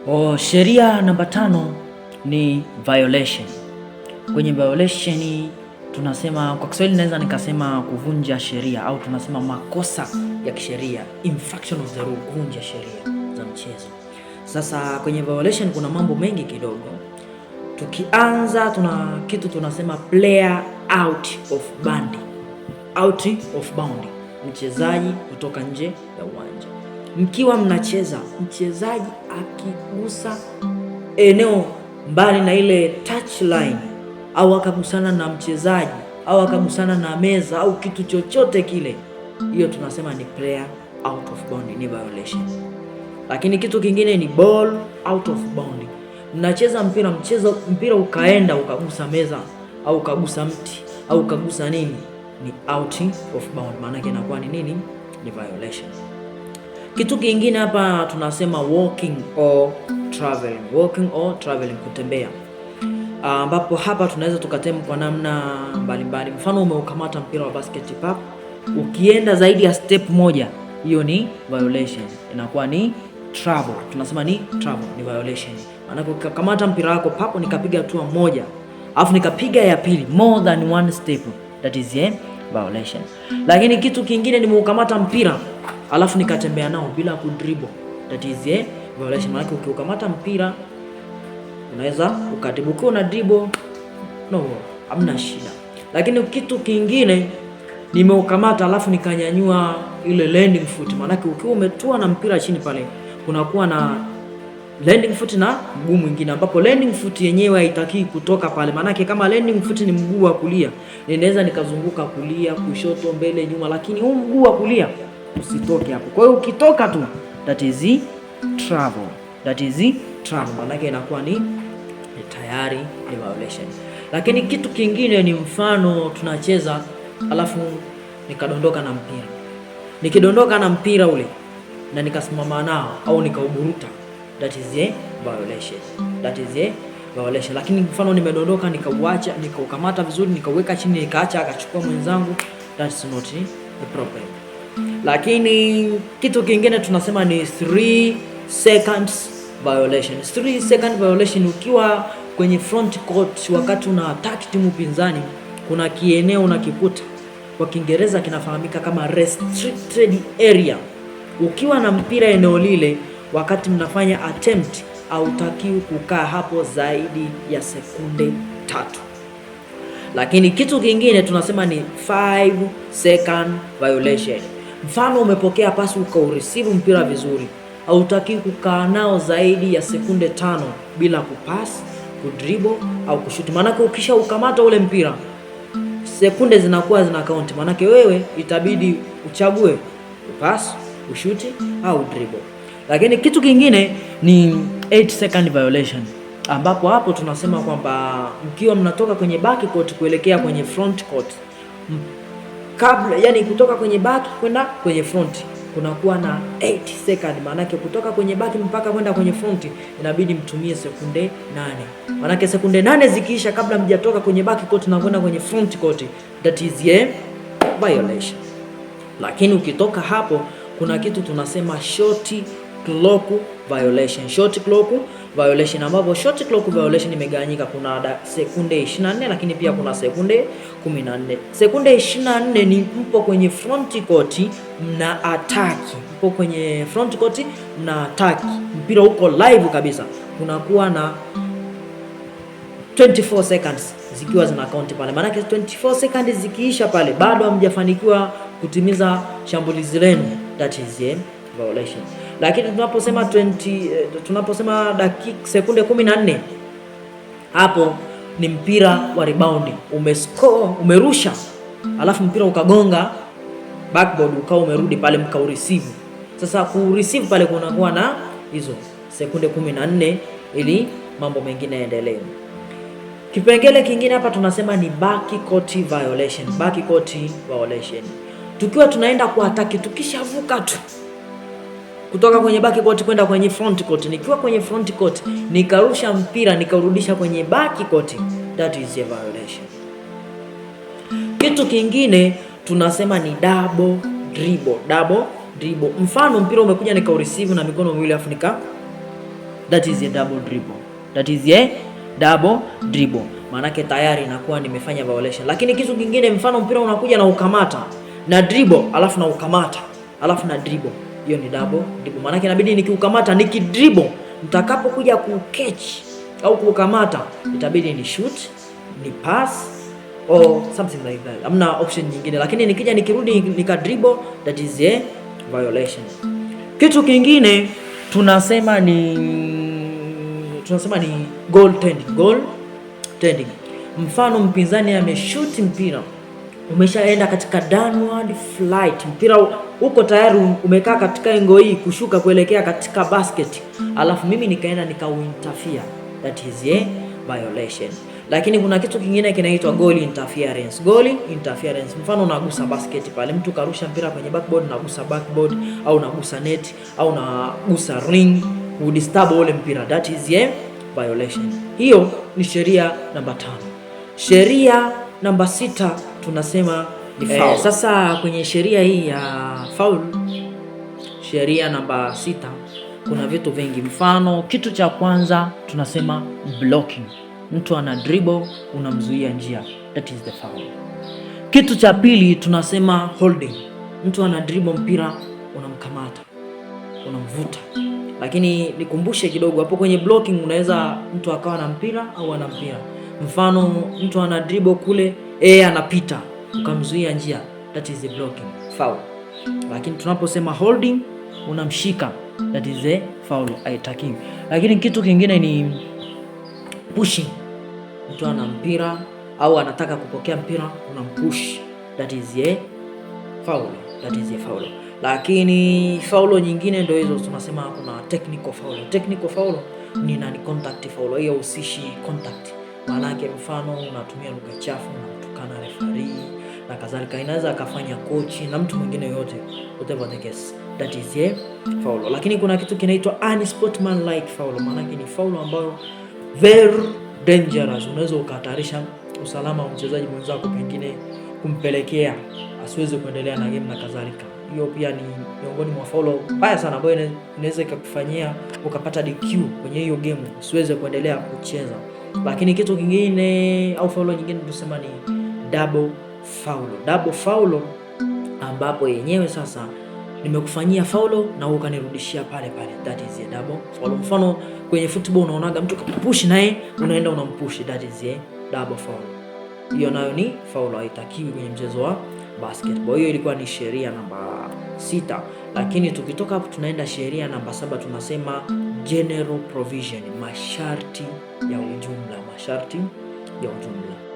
Oh, sheria namba 5 ni violation. Kwenye violation tunasema kwa Kiswahili naweza nikasema kuvunja sheria au tunasema makosa ya kisheria, infraction of the rule, kuvunja sheria za mchezo. Sasa kwenye violation kuna mambo mengi kidogo. Tukianza tuna kitu tunasema player out of bound. Out of bound, mchezaji kutoka nje ya uwanja. Mkiwa mnacheza, mchezaji akigusa eneo mbali na ile touch line au akagusana na mchezaji au akagusana na meza au kitu chochote kile, hiyo tunasema ni player out of bound, ni violation. Lakini kitu kingine ni ball out of bound. Mnacheza mpira, mchezo mpira ukaenda ukagusa meza au ukagusa mti au ukagusa nini, ni out of bound, maana yake inakuwa ni nini? Ni violation. Kitu kingine hapa tunasema walking or traveling. Walking or traveling, kutembea, ambapo hapa tunaweza tukaterm kwa namna mbalimbali. Mfano, umeukamata mpira wa basket pap, ukienda zaidi ya step moja, hiyo ni violation, inakuwa ni travel, tunasema ni travel, ni violation. Maana ukikamata mpira wako papo, nikapiga hatua moja alafu nikapiga ya pili, more than one step, that is a violation. Lakini kitu kingine, nimeukamata mpira alafu nikatembea nao bila kudribble, that is a violation. Maana ukiukamata mpira unaweza ukadribble, ukiwa una dribble no, hamna shida. Lakini kitu kingine, nimeukamata alafu nikanyanyua ile landing foot, maanake ukiwa umetua na mpira chini pale kunakuwa na landing foot na mguu mwingine, ambapo landing foot yenyewe haitaki kutoka pale. Maanake kama landing foot ni mguu wa kulia, ninaweza nikazunguka kulia, kushoto, mbele, nyuma, lakini huu mguu wa kulia usitoke hapo. Kwa hiyo ukitoka tu, that is travel, that is travel, maanake inakuwa ni tayari ni violation. Lakini kitu kingine ni mfano tunacheza alafu nikadondoka na mpira, nikidondoka na mpira ule na nikasimama nao au nikauburuta, that is a violation, that is a violation. Lakini mfano nimedondoka nikauacha, nikaukamata vizuri, nikauweka chini, nikaacha akachukua mwenzangu, that's not a problem. Lakini kitu kingine tunasema ni 3 seconds violation. 3 second violation, ukiwa kwenye front court wakati una attack timu pinzani, kuna kieneo unakikuta, kwa Kiingereza kinafahamika kama restricted area. Ukiwa na mpira eneo lile, wakati mnafanya attempt, hautakiwi kukaa hapo zaidi ya sekunde 3. Lakini kitu kingine tunasema ni 5 second violation. Mfano umepokea pasi ukaureceive mpira vizuri, hautakiwi kukaa nao zaidi ya sekunde 5 bila kupass, kudribble au kushuti. Maanake ukisha ukamata ule mpira sekunde zinakuwa zina count, maanake wewe itabidi uchague upass, ushuti au dribble. Lakini kitu kingine ni 8 second violation, ambapo hapo tunasema kwamba mkiwa mnatoka kwenye back court kuelekea kwenye front court, kabla yani kutoka kwenye back kwenda kwenye front kunakuwa na 8 second. Maanake kutoka kwenye back mpaka kwenda kwenye front inabidi mtumie sekunde 8. Maanake sekunde 8 zikiisha kabla mjatoka kwenye back court na kwenda kwenye front court, that is a violation. Lakini ukitoka hapo kuna kitu tunasema shot clock violation. Shot clock violation, ambapo shot clock violation imegawanyika, kuna sekunde 24 lakini pia kuna sekunde 14. Sekunde 24 ni mpo kwenye front court mna attack, mpo kwenye front court mna attack, mpira uko live kabisa, kunakuwa na 24 seconds zikiwa zina count pale, maanake 24 seconds zikiisha pale bado hamjafanikiwa kutimiza shambulizi lenu, that is a violation. Lakini tunaposema 20, tunaposema dakika sekunde 14, hapo ni mpira wa rebound, umescore, umerusha, alafu mpira ukagonga backboard ukawa umerudi pale mkaureceive. Sasa kureceive pale kunakuwa na hizo sekunde 14 ili mambo mengine yaendelee. Kipengele kingine hapa tunasema ni back court violation. Back court violation. Tukiwa tunaenda kwa attack, tukishavuka tu kutoka kwenye back court kwenda kwenye front court, nikiwa kwenye front court nikarusha mpira nikarudisha kwenye back court, that is a violation. Kitu kingine tunasema ni double dribble. Double dribble. Mfano mpira umekuja nikaureceive na mikono miwili afu nika That is a double dribble. That is a double dribble. Maanake tayari nakuwa nimefanya violation. Lakini kitu kingine, mfano mpira unakuja na ukamata na dribble, alafu na ukamata alafu na dribble, hiyo ni double dribble. Maanake inabidi nikiukamata, nikidribble, nitakapokuja kucatch au kuukamata itabidi ni shoot, ni pass or something like that. Hamna option nyingine, lakini nikija nikirudi nika dribble, that is a violation. Kitu kingine tunasema ni goal tending. Goal tending. Mfano mpinzani ameshoot mpira, umeshaenda katika downward flight, mpira uko tayari umekaa katika angle hii kushuka kuelekea katika basket, alafu mimi nikaenda nikauinterfere, that is a violation. Lakini kuna kitu kingine kinaitwa goal interference. Goal interference, mfano unagusa basket pale, mtu karusha mpira kwenye backboard, unagusa backboard au unagusa net au unagusa ring, udisturb ule mpira, that is a violation. Hiyo ni sheria namba 5. Sheria namba 6 tunasema ni foul. Sasa kwenye sheria hii ya foul, sheria namba 6, kuna vitu vingi. Mfano, kitu cha kwanza tunasema blocking. Mtu ana dribble, unamzuia njia, that is the foul. Kitu cha pili tunasema holding. Mtu ana dribble mpira, unamkamata, unamvuta. Lakini nikumbushe kidogo hapo kwenye blocking, unaweza mtu akawa na mpira au ana mpira. Mfano mtu ana dribble kule, anapita, ukamzuia njia, that is a blocking foul. Lakini tunaposema holding, unamshika, that is a foul, haitakiwi. Lakini kitu kingine ni pushing. Mtu ana mpira au anataka kupokea mpira, unampush, that is a foul, that is a foul. Lakini faulo nyingine ndio hizo tunasema kuna technical foul. Technical foul ni non contact foul, hiyo husishi contact. Maana yake mfano unatumia lugha chafu, unamtukana referee na kadhalika, inaweza akafanya kochi na mtu mwingine yoyote, whatever the case, that is a foul. Lakini kuna kitu kinaitwa unsportsmanlike foul, maana yake ni foul ambayo very dangerous, unaweza ukahatarisha usalama wa mchezaji mwenzako, pengine kumpelekea asiweze kuendelea na game na kadhalika. Hiyo pia ni miongoni mwa faulo mbaya sana ambayo inaweza ikakufanyia ukapata DQ kwenye hiyo game usiweze kuendelea kucheza. Lakini kitu kingine au faulo nyingine tusema ni double foul. Double foul ambapo yenyewe sasa nimekufanyia faulo na ukanirudishia pale pale, that is a double foul. Mfano kwenye football unaonaga mtu kapush naye unaenda unampush, that is a double foul. Hiyo nayo ni foul, haitakiwi kwenye mchezo wa basketball. Hiyo ilikuwa ni sheria namba 6, lakini tukitoka hapo tunaenda sheria namba 7, tunasema general provision, masharti ya ujumla, masharti ya ujumla.